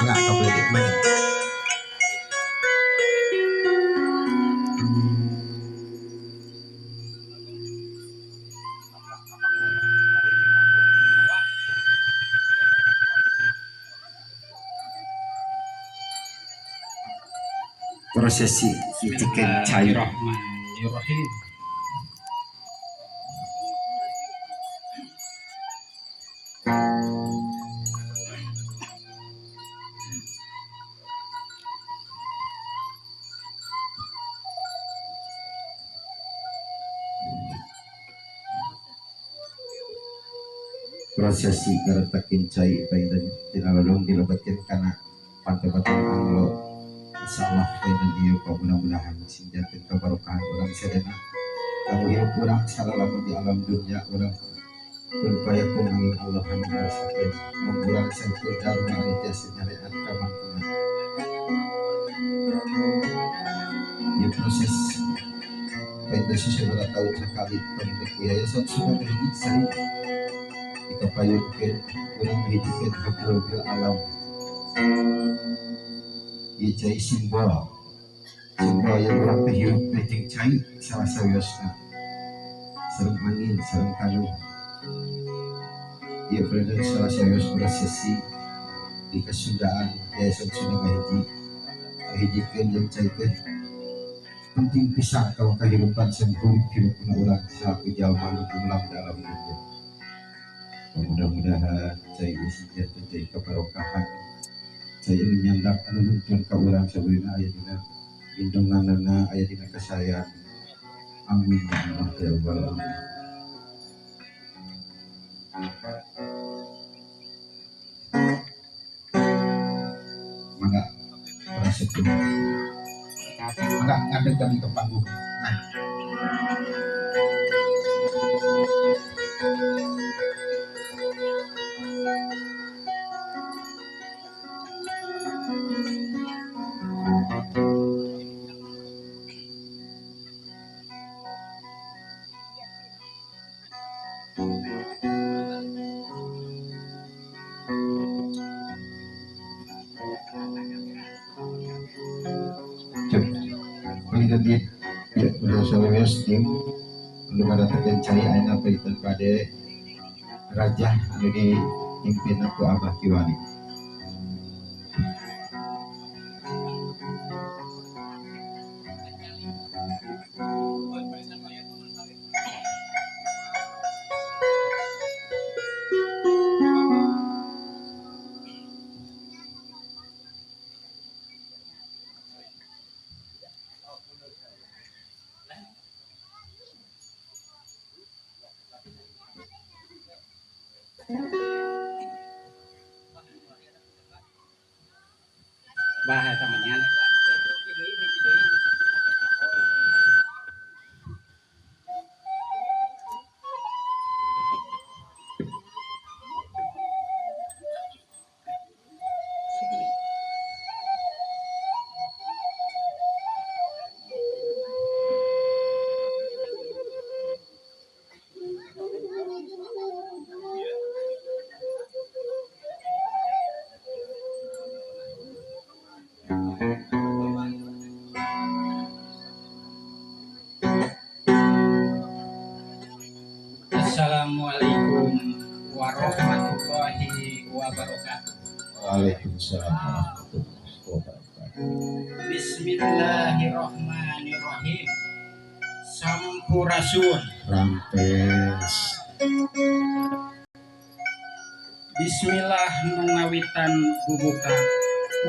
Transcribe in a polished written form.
Mangga kapalagi mana. Prosesi itikan cai. Bismillahirrahmanirrahim. Prosesi garetakeun cai bae tina lolong dilebatkeun kana pantai-pantai anglo. Insyaallah bae ieu mudah-mudahan sing janten kabarokahan urang sadayana. Kamu hirup urang salalama di alam dunia urang pun payakun angin Allah anu ngarasakeun mun urang sampeu dharma anu tiasa nyareat ka mantuna. Ieu proses bae sabaraha taun sakali pamilih ku yayasan Sunda hiji sering dikapayunkeun urang ngahijikeun hablul bil alam. Ieu cai simbol simbol yang urang teh hirup teh jeung cai salah sawiosna sareng angin sareng tanuh. Ieu berada salah sawios prosesi di Kasundaan Yayasan Sunda ngahiji ngahijikeun jeung cai teh penting pisan ka kahirupan sareng hirupna urang salaku jalma nu gumelang di alam dunia. Mudah-mudahan cai ieu janten cai kabarokahan, cai anu nyandak anu nuntun ka urang sabenerna aya dina lindunganana, aya dina kasayang. Amin ya Allah ya rabbal alamin. Mangga prasetyo, mangga ngadeg kami ke panggung. Nah, cai ayeuna payun bade rajah anu dipimpin ku Abah Kiwari. Bahasa temannya. Assalamualaikum warahmatullahi wabarakatuh. Waalaikumsalam warahmatullahi wabarakatuh. Bismillahirrahmanirrahim. Sampurasun. Rampes. Bismillah nu ngawitan bubuka